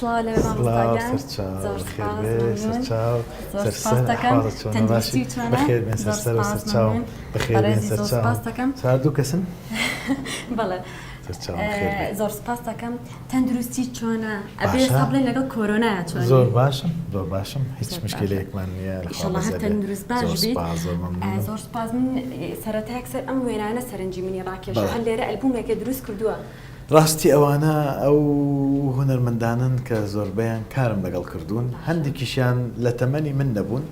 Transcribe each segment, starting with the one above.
سڵاو لەوێ مامۆستا سڵاو گیان سەرچاو زۆر بەخێر سپاس بێ مەمنون سەرچاو زۆر سەر سپاس سەر دەکەم ئەحواڵت چۆنە باشی تەندروستی چۆنە بەخێر بێن سەر زۆر سەر و سپاس سەرچاو مەمنون بەخێر بێن بەڕێزی زۆر سەرچاو سپاس دەکەم چوار دوو کەسن بەڵێ سەرچاوم خێر بێ زۆر سپاس دەکەم تەندروستی چۆنە ئەبێ باشە ئێستا بڵێن لەگەڵ کۆرۆنایا چۆنی زۆر باشم زۆر باشم هیچ زۆر باشە مشکلەیەکمان نییە لە خوا ئیشەڵا هەر بەزەبێ تەندروست باش زۆر بیت سپاس زۆر مەمنونم زۆر سپاس من سەرەتا یەکسەر ئەم وێنانە سەرنجی منی ڕاکێشا بەڵێ هەر لێرە ئەلبومێکت دروست کردووە. ڕاستی ئەوانە ئەو هونەرمەندانەن کە زۆربەیان کارم لەگەڵ کردوون، هەندێکیشیان لە تەمەنی من نەبوون،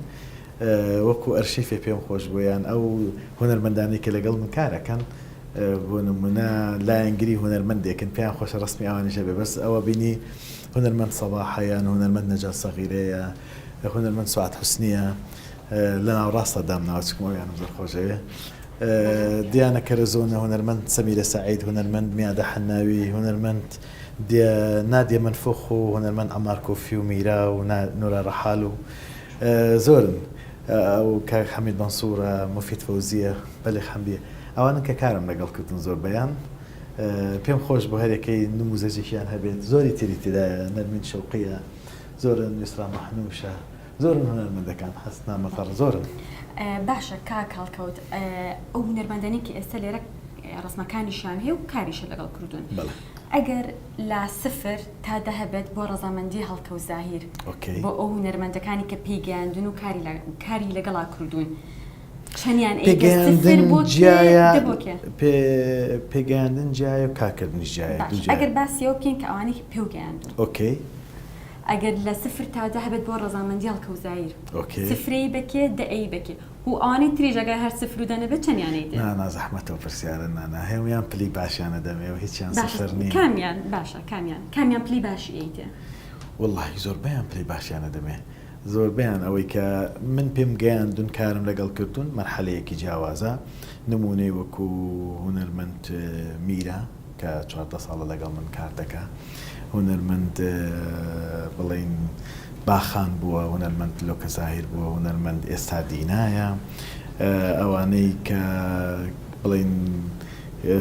وەکو ئەرشیفێ پێم خۆش بوو یان ئەو هونەرمەندانەی کە لەگەڵ من کار ئەکەن بۆ نموونە لایەنگری هونەرمەندێکن پێیان خۆشە ڕەسمی ئەوانیش هەبێ بەس ئەوە بینی هونەرمەند سەباحە یان هونەرمەند نەجات سەغیرەیە هونەرمەند سوعاد حوسنیە لە ناوەڕاستە دامناوە چکم ئەویانم زۆر خۆشەوێ. دیانە کەرەزۆنە، هونەرمەند سەمیرە سەعید، هونەرمەند میادە حەناوی، هونەرمەند نادیە مەنفوخ و هونەرمەند عەمار کۆفی و میرا و نورا ڕەحال و زۆرن ئەو کاک حەمید مەنسوورە، موفید فەوزییە، بەلیغ حەمدییە ئەوانەن کە کارم لەگەڵ کردوون زۆربەیان پێم خۆش بوو هەریەکەی نموزەجێکیان هەبێت زۆری تری تێدایە نەرمین شەوقییە زۆرن یوسرا مەحنووشە. زۆرن هونەرمەندەکان حەسنا مەتەڕ زۆرن. باشە کاک هەڵکەوت ئەو هونەرمەندانەی کە ئێستا لێرە ڕەسمەکانیشیان هەیە و کاریشە لەگەڵ کردوون ئەگەر لە سفر تا دە هەبێت بۆ ڕەزامەندی هەڵکەوت زاهیر بۆ ئەو هونەرمەندەکانی کە پێی گەیاندون و کاری کاری لەگەڵا کردوون چەندیان پێگەیاندن جیایە پێگەیاندن جیایە و کارکردنیش جیایە ئەگەر باسی ئەوە بکەین کە ئەوانەی پێو گەیاندون okay ئەگەر لە سفر تا دە هەبێت بۆ ڕەزامەندی هەڵکەوت زاهیر okay سفرەی بە کێ دە ئەی بە کێ و ئەوانەی تریش ئەگەر هەر سفر و دە نەبێت چەنیان ئەیتێ؟ نا نا زەحمەتە ئەو پرسیارە نا نا هەموویان پلی باشیان ئەدەمێ و هیچیان باشە سفر نین. کامیان باشە کامیان کامیان پلی باشی ئەیتێ؟ وەڵاهی زۆربەیان پلی باشیان ئەدەمێ زۆربەیان ئەوەی کە من پێم گەیاندون کارم لەگەڵ کردوون مەرحەلەیەکی جیاوازە نموونەی وەکوو هونەرمەند میرا کە 14 ساڵە لەگەڵ من کار دەکا هونەرمەند بڵێین باخان بووە، هونەرمەند لۆکە زاهیر بووە، هونەرمەند ئێستا دینایە، ئەوانەی کە بڵێین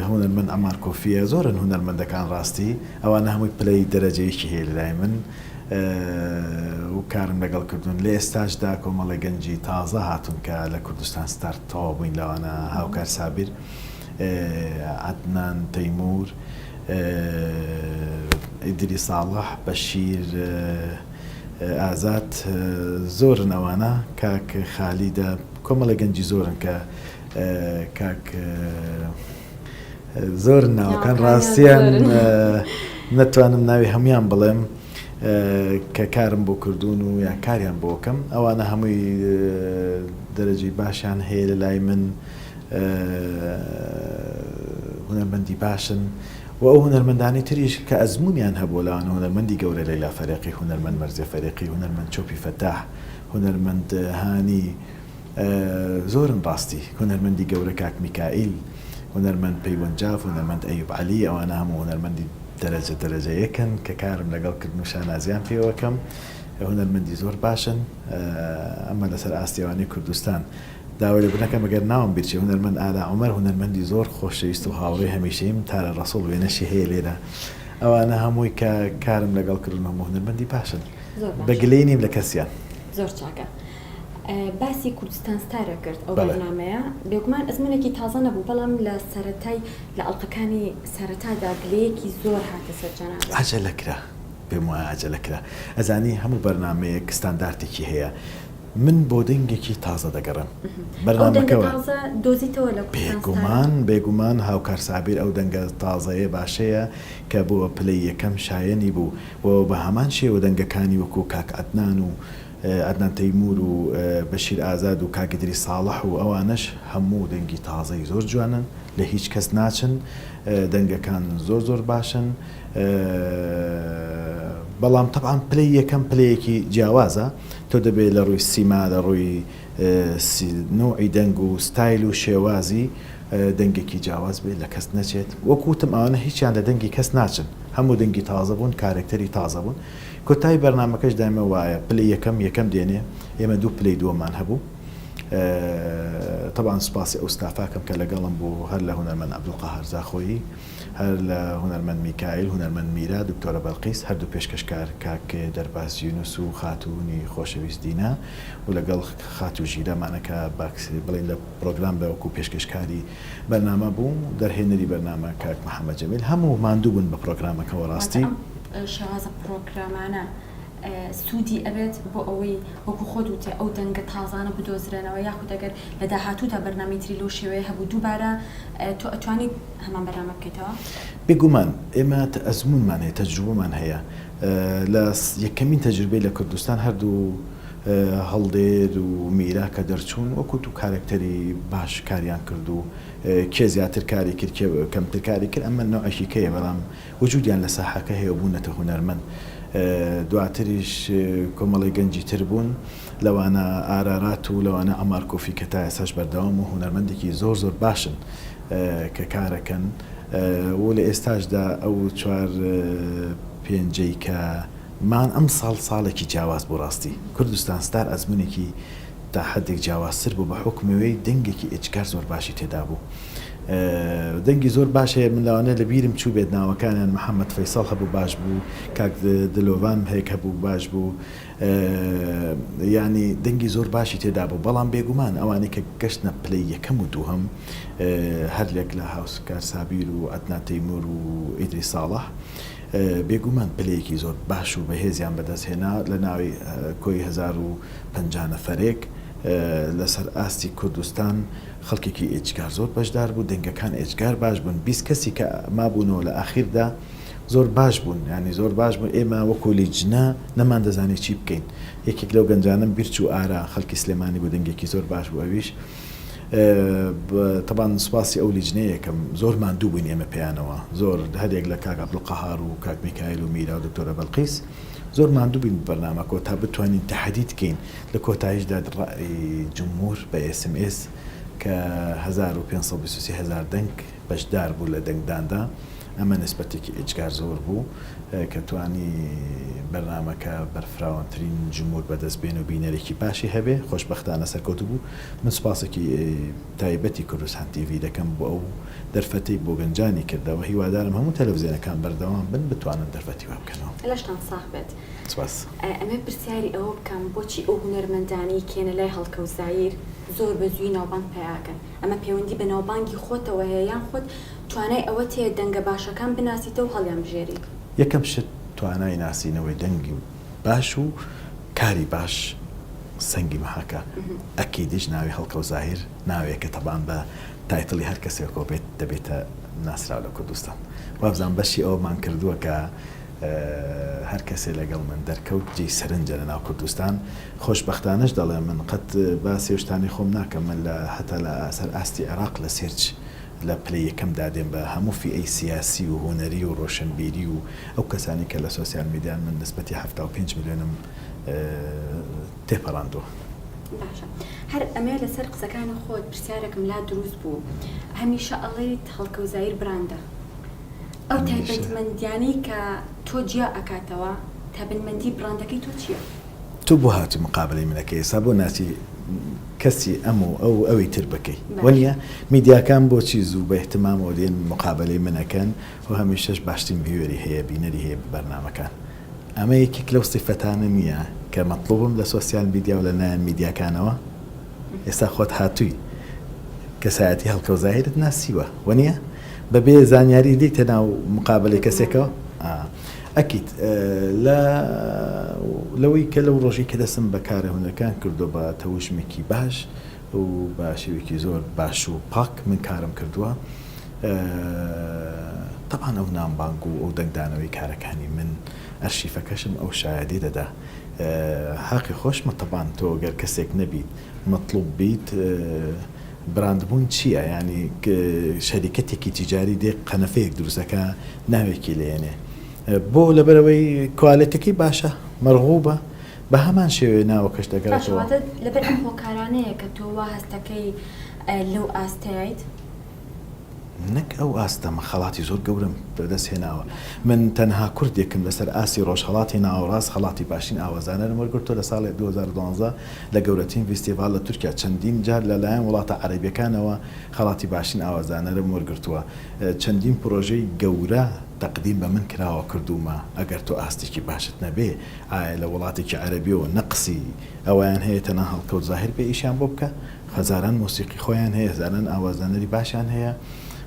هونەرمەند عەمار کۆفییە، زۆرن هونەرمەندەکان ڕاستی ئەوانە هەمووی پلەی دەرەجەیەکی هەیە لەلای من و کارم لەگەڵ کردوون. لە ئێستاشدا کۆمەڵێ گەنجی تازە هاتوون کە لە کوردستان ستار تەواو بووین لەوانە هاوکار سابیر، عەدنان تەیموور، ئیدریس ساڵح، بەشیر ئازاد، زۆرن ئەوانە، کاک خالیدە، کۆمەڵێ گەنجی زۆرن کە کاک زۆرن ناوەکان ڕاستیان نەتوانم ناوی هەموویان بڵێم کە کارم بۆ کردوون و یان کاریان بۆکەم ئەوانە هەمووی دەرەجەی باشیان هەیە لە لای من. هونەرمەندی باشن و ئەو هونەرمەندانەی تریش کە ئەزموونیان هەبووە لەوانە هونەرمەندی گەورە لەیلا فەرێقی، هونەرمەند مەرزیە فەرێقی، هونەرمەند چۆپی فەتاح، هونەرمەند هانی زۆرن ڕاستی هونەرمەندی گەورە کاک میکائیل، هونەرمەند پەیوەند جاف، هونەرمەند ئەیوب عەلی ئەوانە هەموو هونەرمەندی دەرەجە دەرەجە یەکن کە کارم لەگەڵ کردن و شانازیان پێوەکەم هونەرمەندی زۆر باشن ئەمە لەسەر ئاستی ئەوانەی کوردستان. داوای لێبوردن ئەکەم ئەگەر ناوم بیرچێ هونەرمەند ئارا عومەر هونەرمەندی زۆر خۆشەویست و هاوڕێی هەمیشەییم تارا ڕەسوڵ وێنەشی هەیە لێرە ئەوانە هەمووی کە کارم لەگەڵ کردون هەموو هونەرمەندی باشن زۆر بە باشە گلەیی نیم لە کەسیان. زۆر چاکە باسی کوردستان ستارە کرد ئەو بەڵێ. بەرنامەیە بێگومان ئەزمونێکی تازە نەبوو بەڵام لە سەرەتای لە ئەڵقەکانی سەرەتادا گلەیەکی زۆر هاتە سەر جەنابت. عەجەلە کرا پێم وایە عەجەلە کرا ئەزانی هەموو بەرنامەیەک ستاندارتێکی هەیە من بۆ دەنگێکی تازە دەگەڕێم. ئەو دەنگە بەرنامەکە وە. تازە دۆزیتەوە لە کوردستان ستارە؟ بێگومان بێگومان هاوکار سابیر ئەو دەنگە تازەیە باشەیە کە بووە پلەی یەکەم شایەنی بوو و بە هەمان شێوە دەنگەکانی وەکوو کاک عەدنان و عەدنان تەیموور و بەشیر ئازاد و کاک ئیدریس ساڵح و ئەوانەش هەموو دەنگی تازەی زۆر جوانن لە هیچ کەس ناچن دەنگەکان زۆر زۆر باشن. بەڵام تەبعەن پلەی یەکەم پلەیەکی جیاوازە تۆ دەبێت لە ڕووی سیما لە ڕووی نەوعی دەنگ و ستایل و شێوازی دەنگێکی جیاواز بێت لە کەس نەچێت وەکو وتم ئەوانە هیچیان لە دەنگی کەس ناچن هەموو دەنگی تازە بوون کارەکتەری تازە بوون کۆتایی بەرنامەکەش دایمە وایە پلەی یەکەم یەکەم دێنێ ئێمە دوو پلەی دووەممان هەبوو. تەبعەن سوپاسی ئەو ستافاکەم کە لەگەڵم بوو هەر لە هونەرمەند عەبدولقەهار زاخۆیی، هەر لە هونەرمەند میکایل، هونەرمەند میرا، دکتۆرە بەلقیس، هەردوو پێشکەشکار کاک دەرباز یونس و خاتوونی خۆشەویست دینا و لەگەڵ خاتوو ژیرە مانە کە باکس بڵێین لە پرۆگرامدا وەکوو پێشکەشکاری بەرنامە بوو، دەرهێنەری بەرنامە کاک محەمەد جەمیل هەموو ماندوو بوون بە پرۆگرامەکەوە واتە ڕاستی. ئەم شێوازە پرۆگرامانە سوودی ئەبێت بۆ ئەوەی وەکو خۆت وتی ئەو دەنگە تازانە بدۆزرێنەوە یاخود ئەگەر لە داهاتوودا بەرنامەی تری لەو شێوەیە هەبوو دووبارە تۆ ئەتوانیت هەمان بەرنامە بکەیتەوە؟ بێگومان ئێمە ئەزموونمان هەیە، تەجروبەمان هەیە، لە یەکەمین تەجروبەی لە کوردستان هەردوو هەڵدێر و میرا کە دەرچوون وەکو دوو کارەکتەری باش کاریان کرد و کێ زیاتر کاری کرد کێ کەمتر کاری کرد ئەمە نەوعێکی کەیە بەڵام وجودیان لە ساحەکە هەیە و بوونەتە هونەرمەند. دواتریش کۆمەڵێک گەنجی تر بوون لەوانە ئارارات و لەوانە عەمار کۆفی کە تا ئێستاش بەردەوام و هونەرمەندێکی زۆر زۆر باشن کە کارەکەن و لە ئێستاشدا ئەو چوار پێنجەی کە مان ئەمساڵ ساڵێکی جیاواز بوو ڕاستی کوردستان ستار ئەزمونێکی تا حەدێک جیاوازتر بوو بە حوکمی وەی دەنگێکی ئێجگار زۆر باشی تێدا بوو دەنگی زۆر باش هەیە من لەوانەیە لە بیرم چوو بێت ناوەکانیان محەممەد فەیسەڵ هەبوو باش بوو کاک دلۆڤان هەیەک هەبوو باش بوو یانی دەنگی زۆر باشی تێدا بوو بەڵام بێگومان ئەوانەی کە گەشتنە پلەی یەکەم و دووهەم هەر لێک لە هاوسکار سابیر و عەدنان تەیمور و ئیدریس ساڵح بێگومان پلەیەکی زۆر باش و بەهێزیان بەدەست هێنا لە ناوی کۆی 1050 نەفەرێک لەسەر ئاستی کوردستان خەڵکێکی ئێجگار زۆر بەشدار بوو دەنگەکان ئێجگار باش بوون 20 کەسی کە مابوونەوە لە ئاخیردا زۆر باش بوون یانی زۆر باش بوون ئێمە وەکو لیجنە نەماندەزانی چی بکەین یەکێک لەو گەنجانەم بیرچوو ئارا خەڵکی سلێمانی بوو دەنگێکی زۆر باش بوو ئەویش تەبان سوپاسی ئەو لیجنەیەکەم زۆر ماندوو بووین ئێمە پێیانەوە زۆر هەرێک لە کاک عەبدولقەهار و کاک میکایل و میرا و دکتۆرە بەلقیس زۆر ماندوو بووین بە بەرنامەکەوە تا بتوانین تەحدید کەین لە کۆتاییشدا ڕەئی جمهور بە ئێس ئێم ئێس کە 1523 هەزار دەنگ بەشدار بوو لە دەنگداندا، ئەمە نسبەتێکی ئێجگار زۆر بوو کە توانی بەرنامەکە بەرفراوانترین جمهور بەدەست بێنێ و بینەرێکی باشی هەبێ، خۆشبەختانە سەرکەوتوو بوو. من سوپاسێکی تایبەتی کوردستان تیڤی دەکەم بۆ ئەو دەرفەتەی بۆ گەنجانی کردەوە، هیوادارم هەموو تەلەفزیۆنەکان بەردەوام بن بتوانن دەرفەتی وا بکەنەوە. لەشتان ساغ بێت. سوپاس. ئەمەوێ پرسیاری ئەوە بکەم بۆچی ئەو هونەرمەندانەی کێنە لای هەڵکەوت زاهیر زۆر بە زووی ناوبانگ پەیاکەن؟ ئەمە پەیوەندی بە ناوبانگی خۆتەوە هەیە یان خۆت توانای ئەوەت هەیە دەنگە باشەکان بناسیتەوە و هەڵیانبژێری؟ یەکەم شت توانای ناسینەوەی دەنگی باش و کاری باش سەنگی مەحەکە، ئەکیدیش ناوی هەڵکەوت زاهیر ناوێکە تەبعەن بە title ی هەر کەسێکەوە بێت دەبێتە ناسراو لە کوردستان وابزانم بەشی ئەوەمان کردووە کە هەر کەسێ لەگەڵ من دەرکەوت جێی سەرنجە لە ناو کوردستان خۆشبەختانەش دەڵێم من قەت باسی ئەو شتانەی خۆم ناکەم من لە هەتا لە سەر ئاستی عێراق لە search لە پلەی یەکەم دا دێم بە هەموو فیئەی سیاسی و هونەری و ڕۆشنبیری و ئەو کەسانەی کە لە سۆسیال میدیان من نسبەتی 75 ملیۆنم تێپەڕاندووە. باشە هەر ئەمەیە لەسەر قسەکانی خۆت پرسیارێکم لا دروست بوو هەمیشە ئەڵێیت هەڵکەوت زاهیر براندە ئەو تایبەتمەندیانەی کە تۆ جیا ئەکاتەوە تابنمەندی بڕاندەکەی تۆ چیە؟ تۆ بۆ هاتوی مقابەلەی من ئەکەی ئێستا بۆ ناچی کەسی ئەم و ئەو و ئەوی تر بکەی وەنیە میدیاکان بۆچی زوو بە ئیهتمامەوە دێن مقابەلەی من ئەکەن و هەمیشەش باشترین viewer ی هەیە بینەری هەیە بە بەرنامەکان ئەمە یەکێک لەو سیفەتانە نیە کە مەتڵوبم لە سۆسیال میدیا و لە لایەن میدیاکانەوە؟ ئێستا خۆت هاتووی کەسایەتی هەڵکەوت زاهیرت ناسیوە وەنیە؟ بەبێ زانیاری دێیتە ناو مقابەلەی کەسێکەوە؟ ئەکید لە لەوەی کە لەو ڕۆژەی کە دەستم بە کارە هونەرەکان کردووە بە تەوژمێکی باش و بە شێوەیەکی زۆر باش و پاک من کارم کردووە تەبعەن ئەو نامبانگ و ئەو دەنگدانەوەی کارەکانی من ئەرشیفەکەشم ئەو شایەدی دەدا حەقی خۆشمە تەبعەن تۆ گەر کەسێک نەبیت مەتڵوب بیت براندبوون چییە یانی شەریکەتێکی تیجاری دێ قەنەفەیەک دروست ئەکا ناوێکی لێنێ بۆ لەبەرئەوەی کوالێتەکەی باشە مەرغوبە بە هەمان شێوەیە ناوەکەش باشە دەگەڕێتەوە. واتە لەبەر ئەم هۆکارانەیە کە تۆ وا هەستەکەی لەو ئاستەیت؟ نەک ئەو ئاستە، من خەڵاتی زۆر گەورەم بەدەست هێناوە. من تەنها کوردێکم لەسەر ئاستی ڕۆژهەڵاتی ناوەڕاست خەڵاتی باشترین ئاوازدانەرم وەرگرتووە لە ساڵی 2012 لە گەورەترین ڤیستیڤاڵ لە تورکیا، چەندین جار لە لایەن وڵاتە عەرەبیەکانەوە خەڵاتی باشترین ئاوازدانەرم وەرگرتووە، چەندین پرۆژەی گەورە تەقدیم بە من کراوە کردوومە، ئەگەر تۆ ئاستێکی باشت نەبێ ئایا لە وڵاتێکی عەرەبیەوە نەقسی ئەوەیان هەیە تەنها هەڵکەوت زاهیر بێ ئیشیان بۆ بکا؟ هەزاران مۆسیقی خۆیان هەیە، هەزاران ئاوازدانەری باشیان هەیە،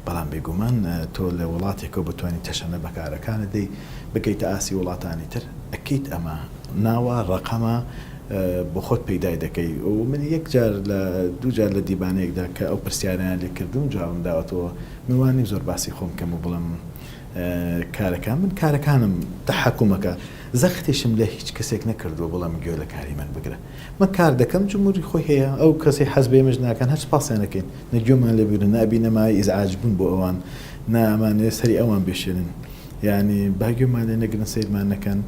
بەڵام بێگومان تۆ لە وڵاتێکەوە بتوانی تەشەنە بە کارەکانت دەی، بگەیتە ئاستی وڵاتانی تر، ئەکەیت ئەمە ناوە، ڕەقەمە، بۆ خۆت پەیدای دەکەی و من یەک جار لە دوو جار لە دیبانەیەکدا کە ئەو پرسیارەیان لێ کردووم جوابم داوەتەوە، من وا نیم زۆر باسی خۆم کەم و بڵێم کارەکان، من کارەکانم تەحەکومەکە، زەختیشم لە هیچ کەسێک نەکردووە بڵێم گوێ لە کاری من بگرە. من کار دەکەم جموری خۆی هەیە ئەو کەسەی حەز بە ئێمەش ناکەن هەر سوپاسیان ئەکەین نە گوێمان لێ بگرن نە ئەبینە مایەی ئیزعاج بوون بۆ ئەوان نە ئەمانەوێ سەری ئەوان بێشێنن یانی با گوێمان لێ نەگرن سەیرمان نەکەن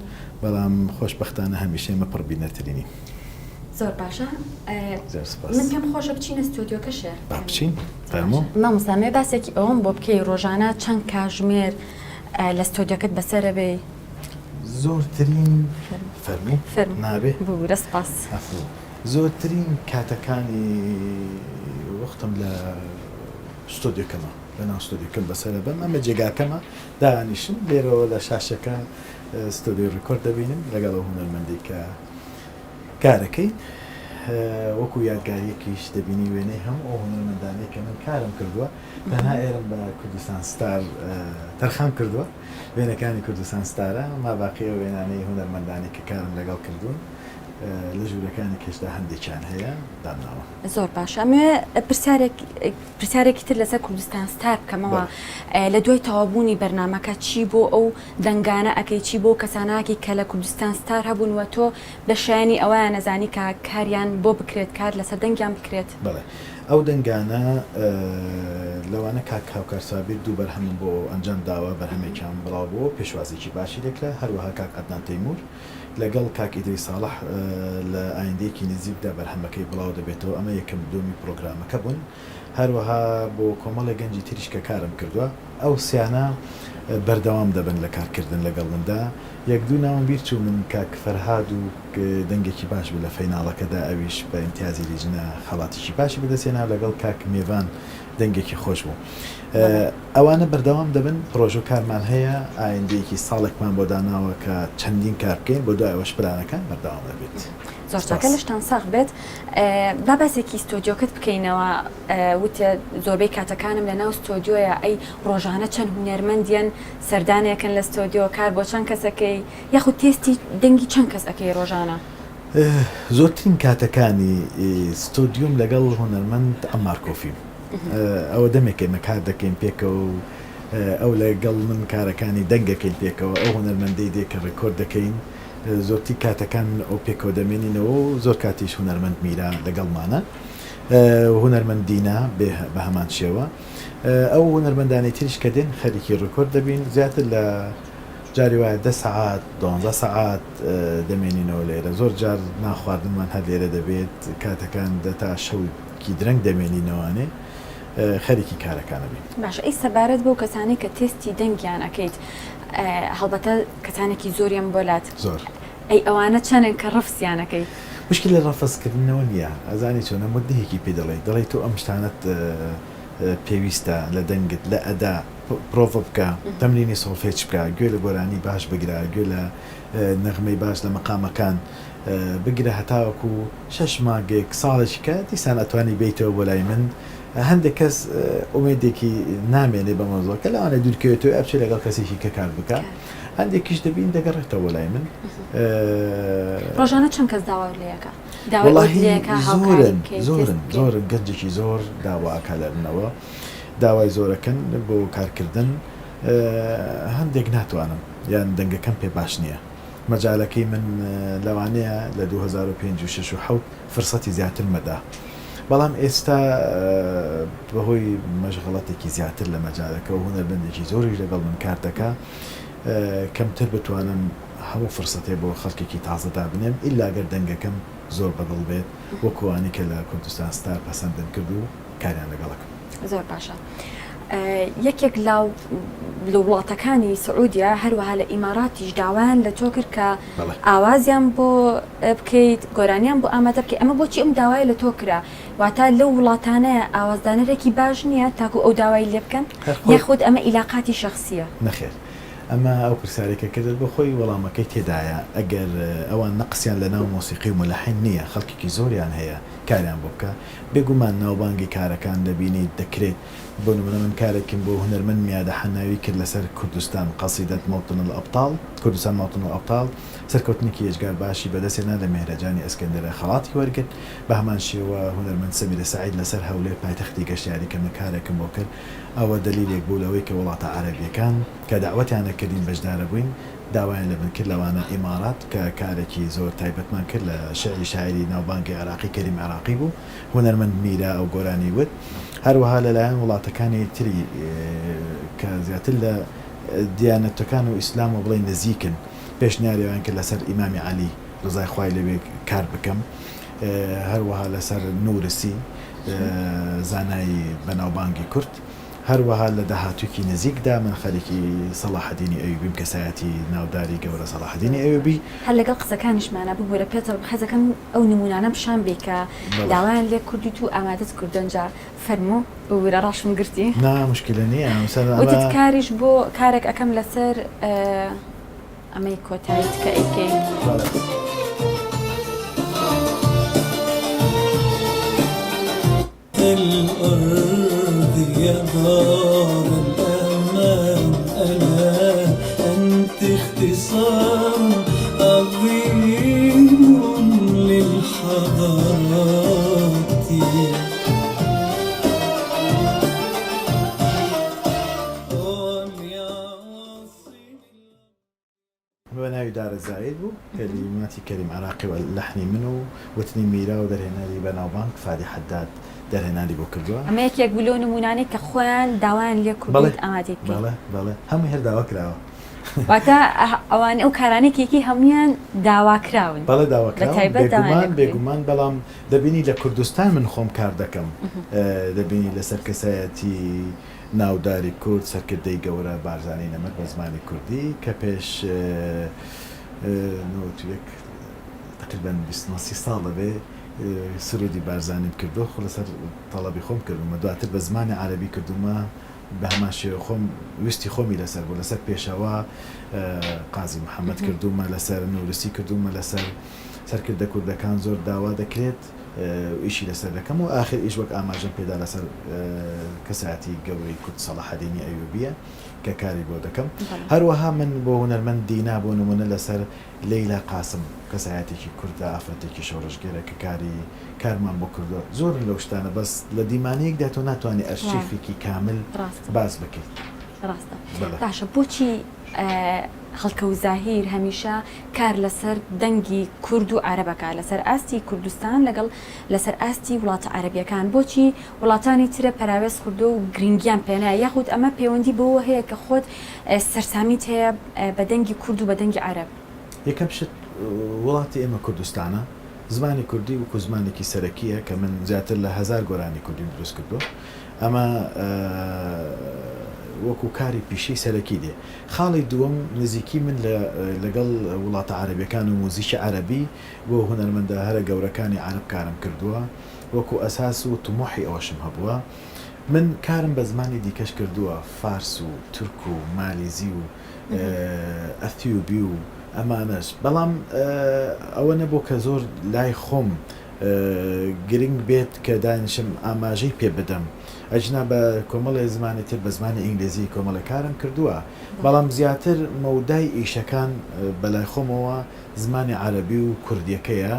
بەڵام خۆشبەختانە هەمیشە ئێمە پڕ بینەرترینین. زۆر باشە زۆر سوپاس. من پێم خۆشە بچینە ستۆدیۆکە شێر با بچین فەرموو. مامۆستا ئەمەوێ باسێکی ئەوەم بۆ بکەی ڕۆژانە چەند کاژمێر لە ستۆدیۆکەت بەسەرەبەی؟ زۆرترین فەرموو فەرموو نابێ ببورە سپاس. عەفو زۆرترین کاتەکانی وەختم لە ستۆدیۆکەمە لە ناو ستۆدیۆکەم بەسەرە بەم ئەمە جێگاکەمە دانیشم لێرەوە لە شاشەکە ستۆدیۆی ڕیکۆرد دەبینم لەگەڵ ئەو هونەرمەندەی کە کارەکەین وەکو یادگاریەکیش دەبینی وێنەی هەموو ئەو هونەرمەندانەی کە من کارم کردووە تەنها ئێرەم بە کوردستان ستار تەرخان کردووە وێنەکانی کوردستان ستارە، ماباقی ئەو وێنانەی هونەرمەندانی کە کارم لەگەڵ کردوون لە ژوورەکانی کەشدا هەندێکیان هەیە دامناوە. زۆر باشە ئەمەوێ پرسیارێک پرسیارێکی تر لەسەر کوردستان ستار بکەمەوە لە دوای تەواوبوونی بەرنامەکە چی بۆ ئەو دەنگانە ئەکەی چی بۆ کەساناکی کە لە کوردستان ستار هەبوون و تۆ بە شایەنی ئەوەیان ئەزانی کە کاریان بۆ بکرێت کار لەسەر دەنگیان بکرێت؟ بەڵێ ئەو دەنگانە لەوانە کاک هاوکار سابیر دوو بەرهەمم بۆ ئەنجام داوە، بەرهەمێکیان بڵاو بووە و پێشوازییەکی باشی لێکرا، هەروەها کاک عەدنان تەیموور لەگەڵ کاک ئیدریس ساڵح لە ئایندەیەکی نزیکدا بەرهەمەکەی بڵاو دەبێتەوە، ئەمە یەکەم دووەمی پڕۆگرامەکە بوون، هەروەها بۆ کۆمەڵێک گەنجی تریش کە کارم کردووە، ئەو سیانە بەردەوام دەبن لە کارکردن لەگەڵ مندا، یەک دوو ناوم بیر چوو من کاک فەرهاد و دەنگێکی باش بوو لە فەیناڵەکەدا ئەویش بە ئیمتیازی لیژنە خەڵاتێکی باشی بەدەست هێنا لەگەڵ کاک مێڤان دەنگێکی خۆش بوو ئەوانە بەردەوام دەبن پرۆژە و کارمان هەیە ئایندەیەکی ساڵێکمان بۆ داناوە کە چەندین کار بکەین بۆ دوای ئەوەش پلانەکان بەردەوام دەبێت. زۆر چاکە لەشتان ساغ بێت با باسێکی ستۆدیۆکەت بکەینەوە وتت زۆربەی کاتەکانم لەناو ستۆدیۆیە ئەی ڕۆژانە چەند هونەرمەند یەن سەردانێکن لە ستۆدیۆ کار بۆ چەند کەسەکەی یاخود تێستی دەنگی چەند کەس ئەکەی ڕۆژانە؟ زۆرترین کاتەکانی ستۆدیۆم لەگەڵ هونەرمەند عەمار کۆفیم ئەوە دەمێکە ئێمە کار دەکەین پێکەوە و ئەو لەگەڵ من کارەکانی دەنگ ئەکەین پێکەوە ئەو هونەرمەندەی دێ کە ڕێکۆرد دەکەین زۆرترین کاتەکان من ئەو پێکەوە دەمێنینەوە و زۆر کاتیش هونەرمەند میرا لەگەڵمانە هونەرمەند دینا بە هەمان شێوە ئەو هونەرمەندانەی تریش کە دێن خەریکی ڕیکۆرد دەبین زیاتر لە جاری وایە دە سەعات دوانزە سەعات دەمێنینەوە لێرە زۆر جار نان خواردنمان هەر لێرە دەبێت کاتەکان دە تا شەوکی درەنگ دەمێنینەوانێ خەریکی کارەکان ئەبین. باشە ئەی سەبارەت بەو کەسانەی کە تێستی دەنگیان ئەکەیت هەڵبەتە کەسانێکی زۆریان بۆ لات زۆر. ئەی ئەوانە چەنن کە ڕەفزیان ئەکەی؟ موشکیلە ڕەفز کردنەوە نیە ئەزانی چۆنە موددەیەکی پێ دەڵێی دەڵێی تۆ ئەم شتانەت پێویستە لە دەنگت لە ئەدا پرۆڤە بکە تەمرینی سۆڵفێج بکە گوێ لە گۆرانی باش بگرە گوێ لە نەغمەی باش لە مەقامەکان بگرە هەتاوەکو شەش مانگێک ساڵێکی کە دیسان ئەتوانی بێیتەوە بۆ لای من هەندێک کەس ئومێدێکی نامێنێ بە مەوزوعەکە لەوانەیە دوورکەوێتەوە یا بچێت لەگەڵ کەسێکی کە کار بکا هەندێکیش دەبین دەگەڕێتەوە بۆ لای من. ڕۆژانە چەند کەس داوات لێ ئەکا؟ داوای ئەوت وەڵاهی لێ ئەکا هاوکاری زۆرن بکەی تێست زۆرن بکەی؟ زۆرن گەنجێکی زۆر داوا ئەکا لە منەوە داوای زۆرەکەن بۆ کارکردن هەندێک ناتوانم یان دەنگەکەم پێ باش نییە مەجالەکەی من لەوانەیە لە 2005 و 6 و 7 فرسەتی زیاتر مەدا بەڵام ئێستا بەهۆی مەشغەڵەتێکی زیاتر لە مەجالەکە و هونەرمەندێکی زۆریش لەگەڵ من کار دەکا کەمتر بتوانم هەموو فرسەتێ بۆ خەڵکێکی تازە دابنێم ئیلا گەر دەنگەکەم زۆر بەدڵ بێت وەکو ئەوانەی کە لە کوردستان ستار پەسەندم کرد و کاریان لەگەڵ ئەکەم. زۆر باشە. یەکێک لە لە وڵاتەکانی سعودیە هەروەها لە ئیماراتیش داوایان لە تۆ کرد کە ئاوازیان بۆ بکەیت گۆرانیان بۆ ئامادە بکەیت ئەمە بۆچی ئەم داوایە لە تۆ کرا واتە لەو وڵاتانەیە ئاوازدانەرێکی باش نییە تاکو ئەو داوای لێ بکەن یاخود ئەمە ئیلاقاتی شەخسییە؟ نەخێر ئەمە ئەو پرسیارەی کە کردت بۆ خۆی وەڵامەکەی تێدایە ئەگەر ئەوان نەقسیان لە ناو مۆسیقی و مولەحین نییە خەڵکێکی زۆریان هەیە کاریان بۆ بکا بێگومان ناوبانگی کارەکان دەبینیت دەکرێت بۆ نمونە من کارێکم بۆ هونەرمەند میادە حەناوی کرد لەسەر کوردستان قەسیدەت موطن الابطال کوردستان موطن الابطال سەرکەوتنێکی ئێجگار باشی بەدەست هێنا لە مێهرەجانی ئەسکەندەرە خەڵاتی وەرگرت بە هەمان شێوە هونەرمەند سەمیرە سەعید لەسەر هەولێر پایتەختی گەشتیاری کە من کارێکم بۆ کرد ئەوە دەلیلێک بوو لەوەی کە وڵاتە عەرەبیەکان کە دەعوەتیان ئەکردین بەشدارەبووین داوایان لە من کرد لەوانە ئیمارات کە کارێکی زۆر تایبەتمان کرد لە شیعری شاعیری ناوبانگی عێراقی کەریم عێراقی بوو هونەرمەند میرا ئەو گۆرانی وت هەروەها لەلایەن وڵاتەکانی تری کە زیاتر لە دیانەتەکان و ئیسلامەوە بڵێین نزیکن پێشنیاری ئەویان کرد لەسەر ئیمامی عەلی ڕەزای خوای لێبێ کار بکەم هەروەها لەسەر نورسی زانای بەناوبانگی کورد هەروەها لە داهاتوویەکی نزیکدا من خەریکی سەڵاحەدینی ئەیوبیم کەسایەتی ناوداری گەورە سەڵاحەدینی ئەیوبی. هەر لەگەڵ قسەکانیشمانا ببورە پێتڕ حەزەکەم ئەو نموونانە پیشان بەی کە داوایان لێ کردیت و ئامادەت کردن جا فەرموو ببورە ڕاشم گرتی. نا موشکیلە نییە وتت کاریش بۆ کارێک ئەکەم لەسەر ئەمەی کۆتاییت کە ئەیکەی. الأرض يا دار الأمان ألا أنت اختصار عظيم للحضارات. بە ناوی دارە زاید بوو، کەلیماتی کەریم عێراقی و لەحنی من و وتنی میرا و دەرهێنەری بەناوبانگ فادی حەداد دەرهێنانی بۆ کردووە. ئەمە یەکێک بوو لەو نموونانەی کە خۆیان داوایان لێ کردوویت ئامادەی بکەی. بەڵێ بەڵێ هەمووی هەر داوا کراوە. واتە ئەوانە ئەو کارانەی کە یەکی هەموویان داواکراون. بەڵێ داواکراون بێگومان بێگومان بەڵام دەبینی لە کوردستان من خۆم کار دەکەم دەبینی لەسەر کەسایەتی ناوداری کورد، سەرکردەی گەورە بارزانی نەمر بە زمانی کوردی کە پێش 91 تەقریبەن 29 سی ساڵ دەبێ سرودی بارزانیم کردووە، خۆ لەسەر تەڵەبی خۆم کردوومە، دواتر بە زمانی عەرەبی کردوومە بە هەمان شێوە خۆم ویستی خۆمی لەسەر بوو، لەسەر پێشەوا قازی محەمەد کردوومە، لەسەر نورسی کردوومە، لەسەر سەرکردە کوردەکان زۆر داوا دەکرێت. ئیشی لەسەر دەکەم و ئاخر ئیش وەک ئاماژەم پێدا لەسەر کەسایەتی گەورەی کورد سەڵاحەدینی ئەیوبیە کە کاری بۆ دەکەم. هەروەها من بۆ هونەرمەند دینا بۆ نمونە لەسەر لەیلا قاسم کەسایەتێکی کوردە ئافرەتێکی شۆڕشگێرە کە کاری کارمان بۆ کردووە زۆرن لەو شتانە بەس لە دیمانەیەکدا تۆ ناتوانی ئەرشیفێکی کامل باس بکەیت. ڕاستە. باشە بۆچی هەڵکەوت زاهیر هەمیشە کار لەسەر دەنگی کورد و عەرەب ئەکا لەسەر ئاستی کوردستان لەگەڵ لەسەر ئاستی وڵاتە عەرەبیەکان بۆچی وڵاتانی ترە پەراوێز خردوە و گرنگیان پێنایە یاخود ئەمە پەیوەندی بەوە هەیە کە خۆت سەرسامیت هەیە بە دەنگی کورد و بە دەنگی عەرەب؟ یەکەم شت وڵاتی ئێمە کوردستانە زمانی کوردی وەکو زمانێکی سەرەکیە کە من زیاتر لە هەزار گۆرانی کوردیم دروست کردوە ئەمە وەکو کاری پیشەی سەرەکی دێ. خاڵی دووەم نزیکی من لە لەگەڵ وڵاتە عەرەبیەکان و موزیکی عەرەبی بۆ هونەرمەندە هەرە گەورەکانی عەرەب کارم کردووە وەکو ئەساس و تموحی ئەوەشم هەبووە من کارم بە زمانی دیکەش کردووە فارس و تورک و مالیزی و ئەثیوبی و ئەمانەش بەڵام ئەوە نەبوو کە زۆر لای خۆم گرنگ بێت کە دانیشم ئاماژەی پێ بدەم ئەجنا بە کۆمەڵێ زمانی تر بە زمانی ئینگلیزی کۆمەڵێ کارم کردووە بەڵام زیاتر مەودای ئیشەکان بەلای خۆمەوە زمانی عەرەبی و کوردیەکەیە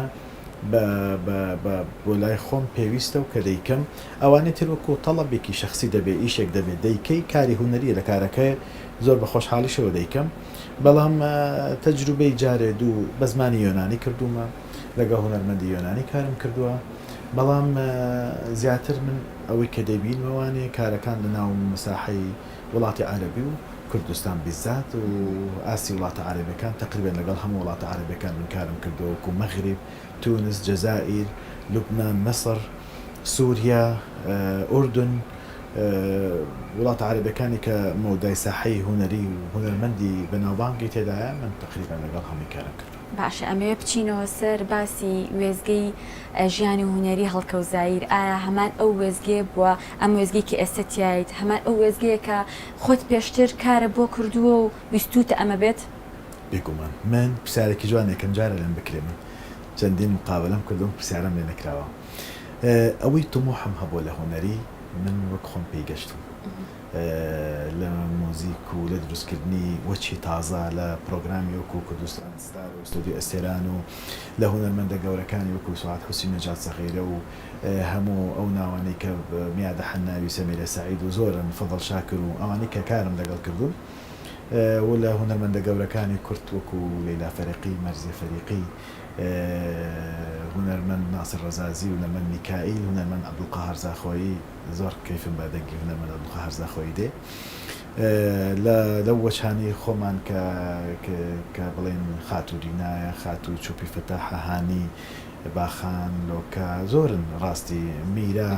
بە بە بە بۆ لای خۆم پێویستە و کە دەیکەم ئەوانەی تر وەکو تەڵەبێکی شەخسی دەبێ ئیشێک دەبێ دەیکەی کاری هونەریە لە کارەکەی زۆر بە خۆشحاڵیشەوە دەیکەم بەڵام تەجروبەی جارێ دوو بە زمانی یۆنانی کردوومە لەگەڵ هونەرمەندی یۆنانی کارم کردووە، بەڵام زیاتر من ئەوەی کە دەیبینمە وانەیە کارەکان لە ناو مساحەی وڵاتی عەرەبی و کوردستان بیزات و ئاستی وڵاتە عەرەبیەکان تەقریبەن لەگەڵ هەموو وڵاتە عەرەبیەکان من کارم کردووە وەکو مەغریب، تونس، جەزائیر، لوبنان، میسڕ، سوریا، ئوردن. وڵاتە عەرەبیەکانی کە مەودای ساحەی هونەری و هونەرمەندی بەناوبانگی تێدایە من تەقریبەن لەگەڵ هەمووی کارم کردووە. باشە ئەمەوێ بچینەوە سەر باسی وێستگەی ژیانی هونەری هەڵکەوت زاهیر ئایا هەمان ئەو وێستگەیە بووە ئەم وێستگەی کە ئێستا تیایت هەمان ئەو وێستگەیە کە خۆت پێشتر کارت بۆ کردووە و ویستووتە ئەمە بێت؟ بێگومان. من پرسیارێکی جوان یەکەم جارە لێم بکرێ من چەندین مقابەلەم کردووە ئەم پرسیارەم لێ نەکراوە. ئەوەی تموحم هەبووە لە هونەری من وەک خۆم پێی گەشتووم لە مۆزیک و لە دروستکردنی وەچی تازە لە پرۆگرامی وەکو کوردستان ستار و ستۆدیۆ ئەستێران و لە هونەرمەندە گەورەکانی وەکو سوعاد حوسین نەجات سەغیرە و هەموو ئەو ناوانەی کە میادە حەناوی سەمیرە سەعید و زۆرن فەزڵ شاکر و ئەوانەی کە کارم لەگەڵ کردوون و لە هونەرمەندە گەورەکانی کورد وەکو لەیلا فەریقی مەرزیە فەریقی هونەرمەند ناسر ڕەزازی، هونەرمەند میکائیل، هونەرمەند عەبدولقاهار زاخۆیی، زۆر کەیفم بە دەنگی هونەرمەند عەبدولقاهار زاخۆیی دێ. لە لەو وەچانەی خۆمان کە کە بڵێین خاتوو دینایە، خاتوو چوپی فەتاحە، هانی باخان، لۆکە، زۆرن ڕاستی، میرا،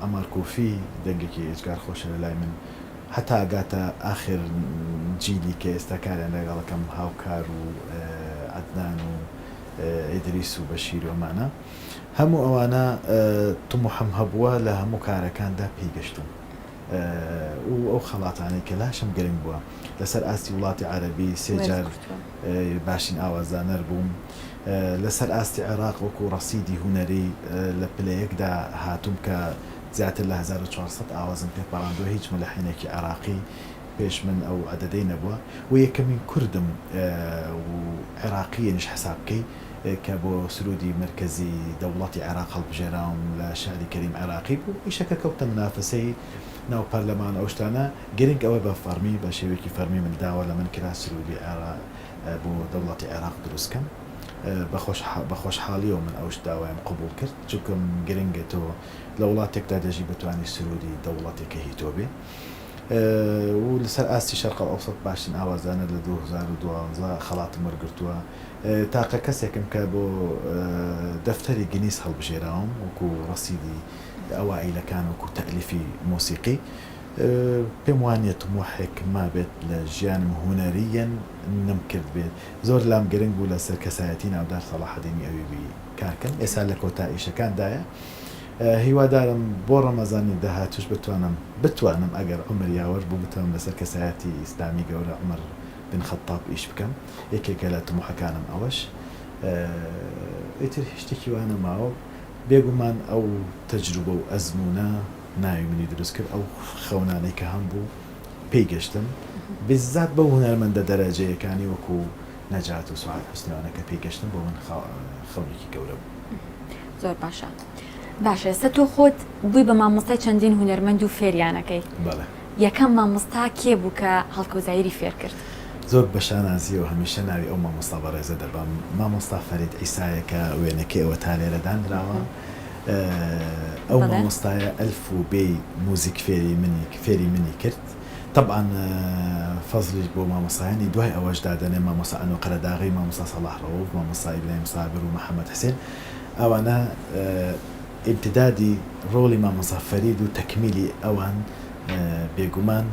عەمار کوفی دەنگێکی ئێجگار خۆشە لە لای من. هەتا ئەگاتە ئاخر جیلی کە ئێستا کاریان لەگەڵ ئەکەم هاوکار و عەدنان و ئیدریس و بەشیر و ئەمانە هەموو ئەوانە تموحم هەبووە لە هەموو کارەکاندا پێی گەشتووم و ئەو خەڵاتانەی کە لاشم گرنگ بووە لەسەر ئاستی وڵاتی عەرەبی سێ جار باشترین ئاوازدانەر بووم لەسەر ئاستی عێراق وەکو ڕەسیدی هونەری لە پلە یەکدا هاتووم کە زیاتر لە 1400 ئاوازم تێپەڕاندووە، هیچ مولەحینێکی عێراقی پێش من ئەو عەدەدەی نەبووە و یەکەمین کوردم و عێراقییەنیش حساب بکەی کە بۆ سروودی مەرکەزی دەوڵەتی عێراق هەڵبژێراوم لە شیعری کەریم عێراقی بوو، ئیشەکە کەوتە مونافەسەی ناو پەرلەمان و ئەو شتانە، گرنگ ئەوە بە فەڕمی بە شێوەیەکی فەڕمی من داوا لە من کرا سروودی عێراق بۆ دەوڵەتی عێراق دروست کەم. بە خۆشحاڵیەوە من ئەو داوایەم قبوڵ کرد چونکە گرنگە تۆ لە وڵاتێکدا دەژی بتوانی سرودی دەوڵەتێک کە هی تۆ بێ و لەسەر ئاستی شەرق ئەوسەت باشترین ئاوازدانەر لە 2012 خەڵاتم وەرگرتووە تاقە کەسێکم کە بۆ دەفتەری گینیس هەڵبژێراوم وەکو ڕەسیدی ئەوائیلەکان وەکو تەئلیفی مۆسیقی پێم وانیە تموحێک مابێت لە ژیانم هونەرییەن نەمکردبێت زۆر لام گرنگ بوو لەسەر کەسایەتی ناودار سەڵاحەدینی ئەیوبی کار کەم ئێستا لە کۆتا ئیشەکاندایە هیوادارم بۆ ڕەمەزانی داهاتوش بتوانم بتوانم ئەگەر عومر یاوەر بوو بتوانم لەسەر کەسایەتی ئیسلامی گەورە عومەر بن خەتاب ئیش بکەم یەکێکە لە تموحەکانم ئەوەش ئیتر هیچ شتێکی وا نەماوە بێگومان ئەو تەجروبە و ئەزموونە ناوی منی دروست کرد ئەو خەونانەی کە هەمبوو پێی گەشتم بیزات بەو هونەرمەندە دەرەجەیەکانی وەکو نەجات و سوعاد حوسنی ئەوانە کە پێی گەشتم بۆ من خەونێکی گەورە بوو. زۆر باشە باشە ئێستا تۆ خۆت بووی بە مامۆستای چەندین هونەرمەند و فێریانەکەی بەڵێ. یەکەم مامۆستا کێ بوو کە هەڵکەوت زاهیری فێر کرد؟ زۆر بە شانازیەوە هەمیشە ناوی ئەو مامۆستا بەڕێزە دەبەم مامۆستا فەرید عیسایە کە وێنەکەی ئەوەتا لێرە دانراوە ئەو مامۆستایە ئەلف و بێی موزیک فێری منی فێری منی کرد تەبعەن فەزڵیش بۆ مامۆستایانی دوای ئەوەش دادەنێم مامۆستا ئەنۆ قەرەداغی مامۆستا سەڵاح ڕەوف مامۆستا ئیبراهیم سابر و محەمەد حسێن ئەوانە ئیمتدادی ڕۆڵی مامۆستا فەرید و تەکمیلی ئەوان بێگومان